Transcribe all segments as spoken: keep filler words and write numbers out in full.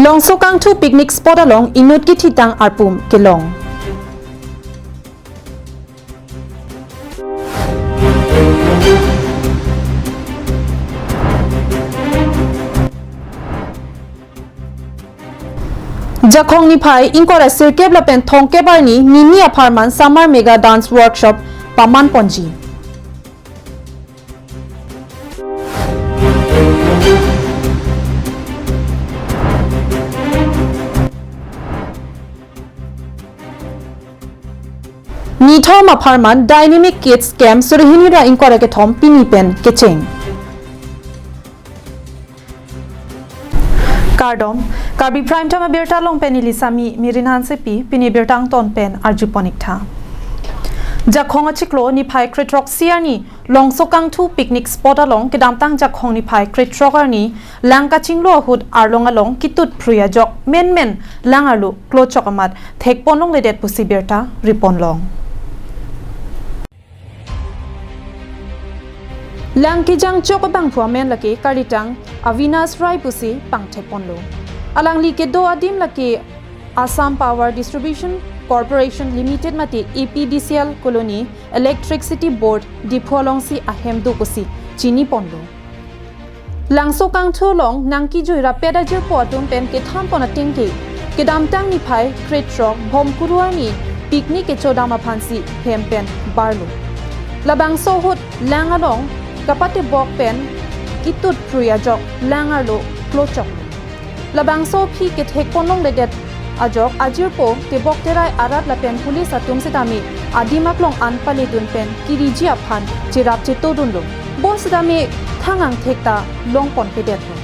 Longsokangthu picnic spot along inut kithitang arpum kelong. Jakhong niphai ingkoi ra sirkep lapen thomkep arni nini apharman Summer Mega Dance Workshop paman ponji. Nithom apharman Dynamic Kids Camp suri hini ra ingkoi ra kethom pini pen kecheng. Kardom, Karbi Prime Time abirta along pen neli Sami Mirin Hansepi, pini birta angton pen arjupon iktha. Jakhong achiklo niphai krethrok si arni Longsokangthu picnic spot along kedamtang Jakhong niphai krethrok arni lang kachinglo ahut arlong along kitut phrui ajok menmen lang arlo klochok amat thekpon longledet pusi birta ripon long. Lang kejangchok abangphu amen lake kalitang Avinash Rai pusi pangthekponlo. Alangli kedo adim lake Assam Power Distribution Corporation Limited mate A P D C L Colony Electricity Board Diphu alongsi ahem do pusi chiniponlo. Longsokangthu along nangkejui rapet ajirpo atum pen kethanpon atengke, kedamtang niphai krethrok Bhomkuru arni picnic kechodam aphansi hem pen barlo. Labangso ahut lang along kapatebok pen kitut phrui ajok lang arlo klochoklo. Labangso aphi kethekpon longledet ajok ajirpo tebok terai arat lapen police atum sitame adim aklong an paledun pen kiriji aphan cherap chetodunlo. Bonsitame thang angthek ta longponpedetlo.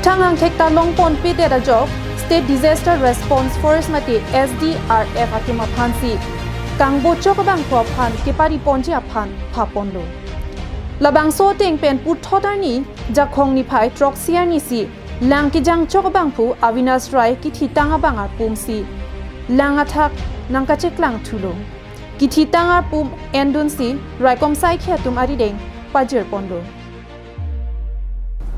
Thang angthek ta longponpedet ajok State Disaster Response Force mate S D R F atum aphansi kangbochok abangphu aphan kepariponji aphan phaponlo. Labangso ateng pen puthot arni Jakhong niphai throksi arnisi lang kejangchok abangphu Avinash Rai kithitang abang arpumsi lang athak nangkacheklangthulo. Kithitang arpum endunsi raikom saikhi atum arideng pajirponlo.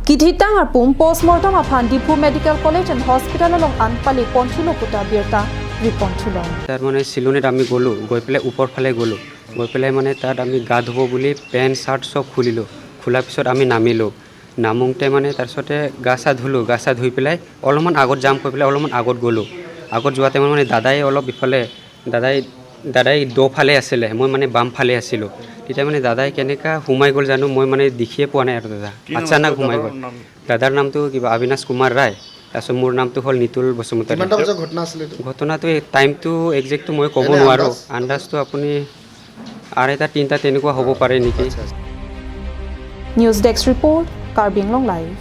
Kithitang arpum postmortem aphan Diphu Medical College and Hospital along an paleponthulo puta birta riponthulo. তাত মানে চিলনীত আমি গ'লোঁ, গৈ পেলাই ওপৰ ফালে গ'লোঁ। গৈ পেলাই মানে তাত আমি গা ধুব বুলি পেণ্ট চাৰ্ট চব খুলিলোঁ। খোলাৰ পিছত আমি নামিলোঁ। নামোতে মানে তাৰপিছতে গা চা ধুলোঁ। গা চা ধুই পেলাই অলপমান আগত যাম কৈ পেলাই অলপমান আগত গ'লোঁ। আগত যোৱা টাইমত মানে দাদাই অলপ ইফালে, দাদাই দাদাই দ'ফালে আছিলে, মই মানে বামফালে আছিলোঁ। তেতিয়া মানে দাদাই কেনেকা সোমাই গ'ল জানো, মই মানে দেখিয়ে পোৱা নাই আৰু দাদা। কি নাম আচানক আছিলে সোমাই দাদাৰ গ'ল। নাম? দাদাৰ নামটো কিবা অবিনাশ কুমাৰ ৰায়, তাৰপিছত মোৰ নামটো হ'ল নিতুল বসুমতাৰী। কিমানটা বজাত ঘটনা আছিলে এইটো? ঘটনাটো এই টাইমটো একজেক্টটো মই ক'ব এনে নোৱাৰোঁ। আন্দাজ? আন্দাজটো আপুনি আঢ়ৈটা তিনিটা তেনেকুৱা হ'ব পাৰে নেকি। আচ্ছা, আচ্ছা। News Desk Report, Karbi Anglong Live.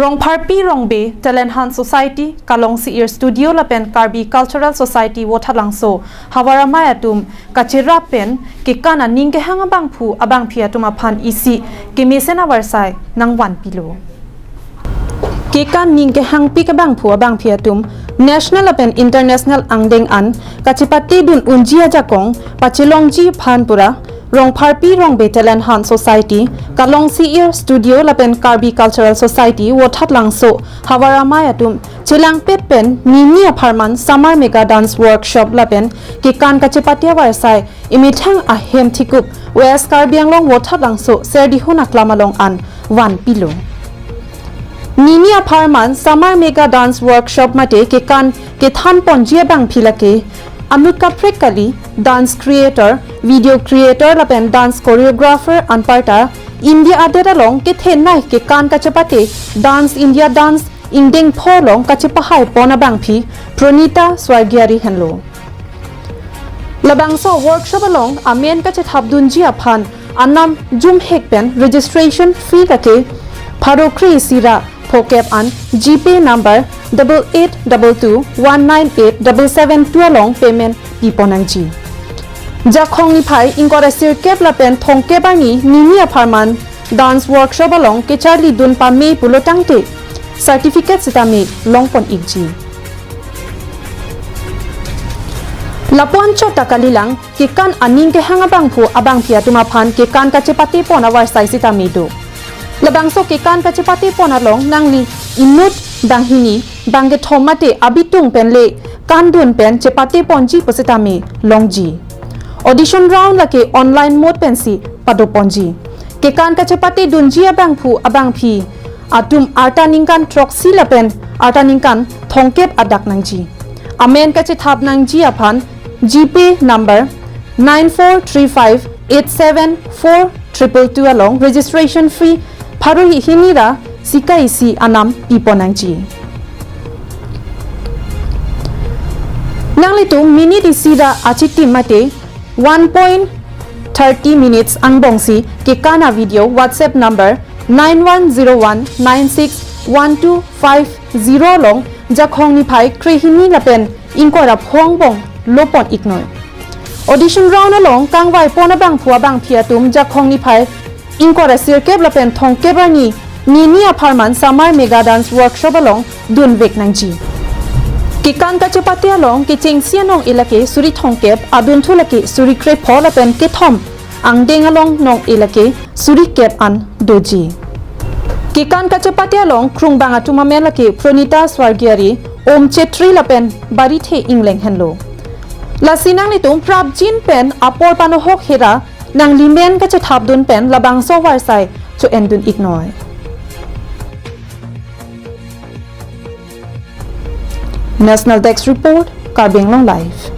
Rongpharpi Rongbe Talent Hunt Society, Kalongsi Ir Studio lapen Karbi Cultural Society Vothatlangso havar amei atum kacherap pen kekan aning kehang abangphu abangphi atum aphan isi kemesen avarsai nangvanpilo. Kekan ning kehangpik abangphu abangphi atum national lapen international angdeng an kachepatedun unji ajakong pachelongji aphan pura Rongpharpi Rongbe Talent Hunt Society, Kalongsi Ir Studio lapen Karbi Cultural Society Vothatlangso havar amei atum chelangpet pen nini apharman Summer Mega Dance Workshop lapen kekan kachepate avarsai imethang ahem thikup West Karbi Anglong Vothatlangso Serdihun aklam along an vanpilo. Nini apharman Summer Mega Dance Workshop mate kekan kethanponji abangphi lake anut kaprek kali, dance creator, video creator lapen dance choreographer anparta India adet along kethenei kekan kachepate Dance India Dance ingdeng pho along kachepahaipon abangphi Pranita Swargiari henlo. Labangso workshop along amen kachethapdunji aphan anam jumhek pen registration fee lake pharo kre isi ra phokep an GPay number double eight double two one nine eight double seven two along payment piponangji. Jakhong niphai ingkoi ra sirkep lapen thomkep arni nini apharman dance workshop along kecharlidun pame pulotangte certificate sitame longpon ikji. Lapu-an chot ta kalilang, kekan aning kehang abangphu abangphi atum aphan kekan kachepate pon avarsai sitame do. Labangso kekan kachepate pon along nangli inut banghini, bangkethom mate abitung pen le kan dun pen chepate ponji pusitame longji. Audition round lake online mode pensi pado ponji. Kekan kachepate dunji abangphu abangphi atum arta ningkan throksi lapen arta ningkan thomkep adak nangji. Amen kachethap nangji aphan GPay number nine four three five eight seven four triple two along registration fee pharo hini ra sika isi anam pi pon nangji. Nanglitum minute isi ra achitim mate one point thirty minutes angbongsi kekan avideo WhatsApp number nine one zero one nine six one two five zero along Jakhong niphai krehini lapen ingkoi ra pho angbong lo pon iknoi. Audition round along kangvai pon abangphu abangphi atum Jakhong niphai ingkoi ra sirkep lapen thomkep arni nini apharman Summer Mega Dance Workshop along dunvek nangji. Kekan kachepate along kechengsi anong-e lake suri thomkep, adunthu lake suri krepho lapen kethom angdeng along nong-e lake suri kep an doji. Kekan kachepate along krungbang atum amen lake Pranita Swargiyari, Om Chetri lapen Barithe Ingleng henlo. Lasi nanglitum prapjin pen apor panohok hera nangli men kachethap dun pen labangso avarsai cho-en dun iknoi. National Desk Report, Karbi Anglong Live.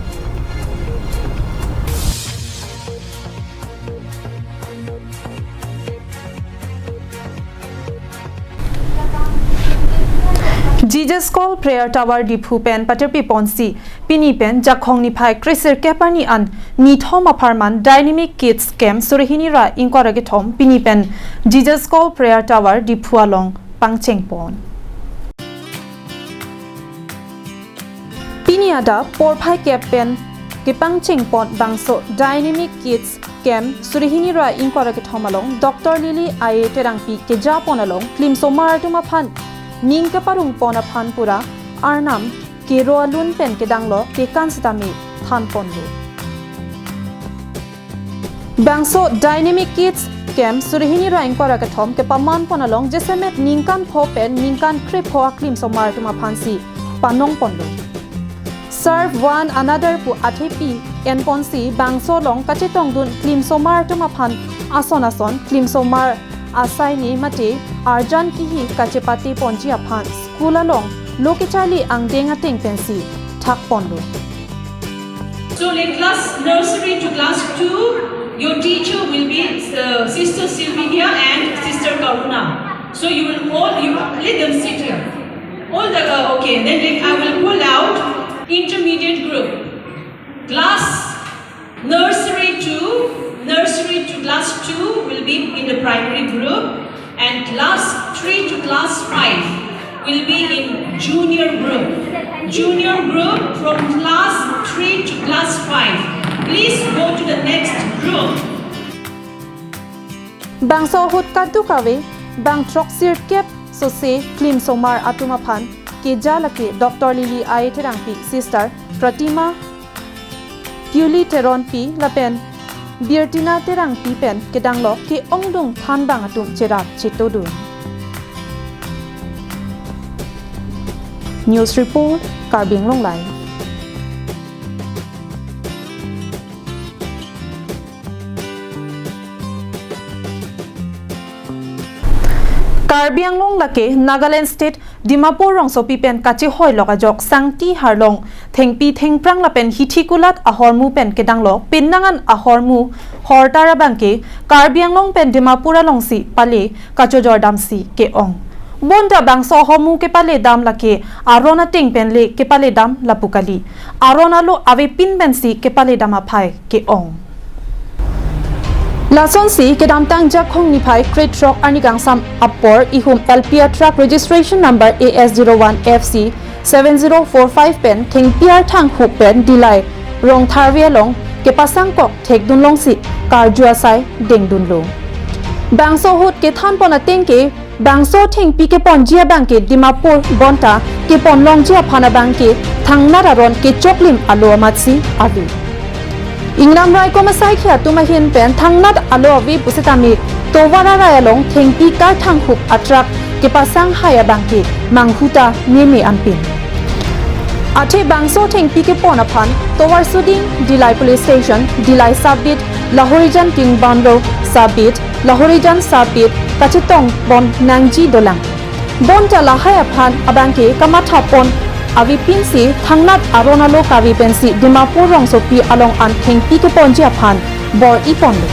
Jesus Call Prayer Tower Diphu pen patirpi ponsi pini pen Jakhong niphai kresirkep arni an nithom apharman Dynamic Kids Camp suri hini ra ingkoi ra kethom pini pen Jesus Call Prayer Tower Diphu along pangcheng pon. Pini adap porphai kep pen kepangcheng pon bangso Dynamic Kids Camp suri hini ra ingkoi ra kethom along Doctor Lily I A Terangpi keja pon along klimsomar atum aphan ning keparong pon aphan pura arnam kero alun pen kedanglo kekan sitame than ponlo. Bangso Dynamic Kids Camp suri hini ra ingkoi ra kethom kepaman pon along jasemet ningkan pho pen ningkan krepho aklimsomar atum aphansi panong ponlo. Serve one another pu athepi en ponsi bangso along kachetong dun klimsomar atum aphan ason ason klimsomar asai ne mate arjan kihi kachepate ponji aphan school along lo kecharli angdeng ateng pensi thak ponlo. So let class nursery to class two, your teacher will be uh, Sister Silvia and Sister Karuna. So you will all, you let them sit here. All the, uh, okay, then let- I will pull out intermediate group. Class nursery to, nursery to class two will be in the primary group, and class three to class five will be in junior group. Junior group from class three to class five. Please go to the next group. Bangso ahut kadokave bang throksirkep sose klimsomar atum aphan keja lake Doctor Lily I A Terangpi, Sister Pratima Piuli Teronpi lapen Birtina Terangpi pen kedanglo ke-ongdung thanbang atum cherap chetodun. News report, Karbi Anglong Live. Karbi Anglong lake Nagaland State Dimapur rongsopi pen kachehoilok ajok Sangti Harlong thengpi thengphrang lapen hithi kulat ahormu pen kedanglo pinnangan ahormu hortar abangke Karbi Anglong pen Dimapur alongsi pale kachojordamsi ke-ong. Bonta bangso ahormu kepaledam lake aron ateng pen le kepaledam lapu kali. Aron alo avepin pensi kepaledam aphai ke-ong. Lasonsi kedamtang Jakhong niphai krethrok arni kangsam apor ihum L P a truck registration number A S zero one F C seven zero four five pen thengpi arthang huk pen Dillai Rongtharve along kepasangkok thekdun longsi karju asai dengdunlo. Bangso ahut kethan pon ateng ke Bangso thengpi keponji abangke Dimapur bonta keponlongji aphan abangke thangnat aron kechoklim alo amatsi ave. Ingnam raikom asaikhi atum ahin pen thangnat alo ave pusitame tovar arai along thengpi karthanghup atruck kepasang hai abangke manghuta meme anpin. Athe bangso thengpi kepon aphan tovar suding Dillai Police Station, Dillai Sub-Beat, Lahorijan Tingbanglo Sub-Beat, Lahorijan Sub-Beat kachetong pon nangji dolang. Bonta lahai aphan abangke kamathapon avepinsi thangnat aron alo kave pensi Dimapur rongsopi along an thengpi keponji aphan bor-iponlo.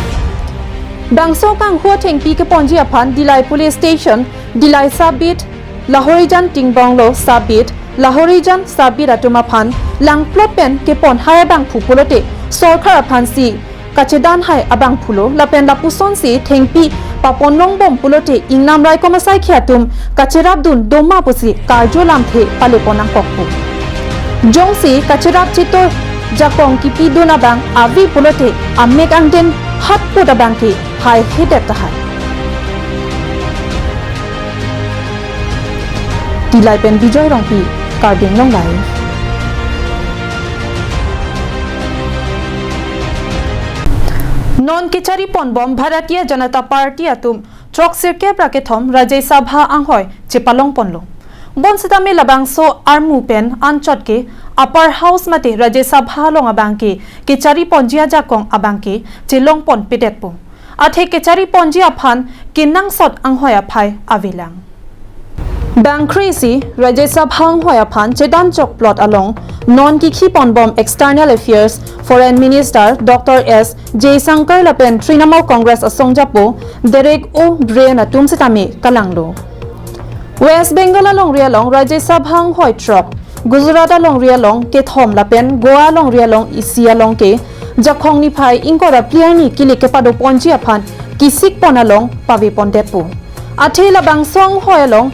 Bangso kanghu thengpi keponji aphan Dillai Police Station, Dillai Sub-Beat, Lahorijan Tingbanglo Sub-Beat, Lahorijan Sub-Beat atum aphan langplot pen kepon hai abangphu pulote sorkar aphansi kachedan hai abangphulo lapen lapusonsi thengpi paponlongbom pulote ingnam raikom asaikhi atum kacherapdun doma pusi karju lamthe palepon nangkokpo. Jongsi kacherap chetor jakong kipidun abang ave pulote amek angden hatput abangke haihedet tahai. Dillai pen Bijoy Rongpi, Karbi Anglong Live. Non kechariponbom Bharatiya Janata Party atum throksirkep ra kethom Rajya Sabha anghoi chepalongponlo. Bonsitame labangso armu pen anchot ke Upper House mate Rajya Sabha along abangke kechariponji ajakong abangke chelongponpedetpo. Athe kechariponji aphan kenangsot anghoi aphai avelang. Bangkrisi Rajya Sabha anghoi aphan chedanchok plot along non kikhiponbom External Affairs Foreign Minister Doctor S Jaishankar lapen Trinamool Congress asongjapo Derek O'Brien atum sitame kalanglo. West Bengal alongri along Rajya Sabha anghoi throk, Gujarat alongri along kethom lapen Goa alongri along isi along ke jakong niphai ingkoi ra phli arni kilik kepadoponji aphan kisikpon along pavepondetpo. Athe labangso anghoi along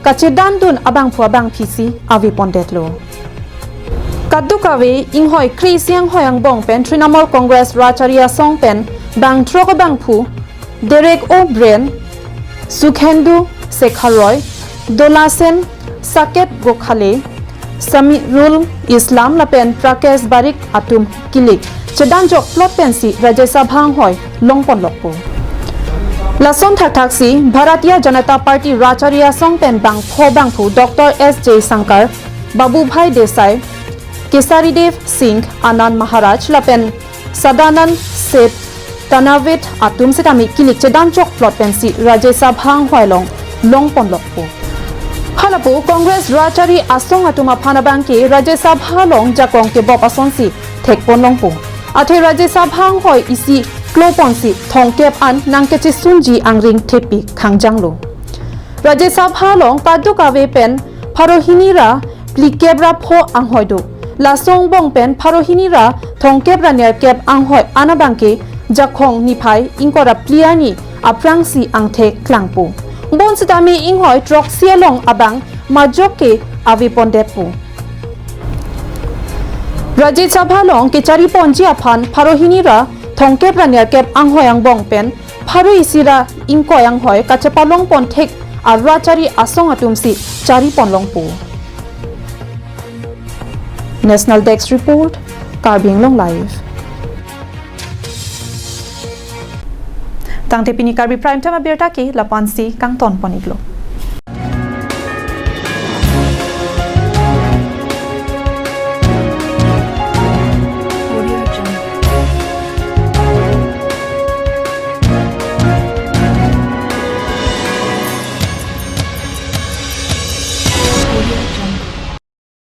kachedandun abangphu abangphisi avepondetlo. Kadokave inghoi kre-isi anghoi angbong pen Trinamool Congress Rajchari Asong pen bangthrok abangphu Derek O'Brien, Sukhendu Sekhar Roy, Dolasen Saket Gokhale, Samirul Islam lapen Prakash Barik atum kilik chedanchok plot pensi Rajya Sabha anghoi longponlokpo. Lason thakthaksi Bharatiya Janata Party Rajchari Asong pen bangpho bangphu Doctor S Jaishankar, Babubhai Desai, Kesari Dev Singh, Anand Maharaj lapen Sadanand Seth Tanavit atum sitame kilik chedanchok plot pensi Rajya Sabha anghoi along longponlokpo. Halapu Congress Rajchari Asong atum aphan abangke Rajya Sabha along jakong kebop asonsi thekponlongpo. Athe Rajya Sabha anghoi isi kloponsi thomkep an nangkechesunji angring thepik khangjanglo. Rajya Sabha along kadokave pen pharo hini ra phlikep ra pho anghoi do. Laso angbong pen pharo hini ra thomkep ra nerkep anghoi an abangke jakong niphai ingkoi ra phli arni aphrangsi angthek klangpo. Bonsitame inghoi throksi along abang majok ke avepondetpo. Rajya Sabha along kechariponji aphan pharo hini ra thomkep ra nerkep anghoi angbong pen pharo isi ra ingkoi anghoi kachepalongpon thek a Rajchari Asong atumsi chariponlongpo. National Desk Report, Karbi Anglong Live. Tangte pini Karbi Prime Time abirta ke lapu-ansi kangtonpon-iklo.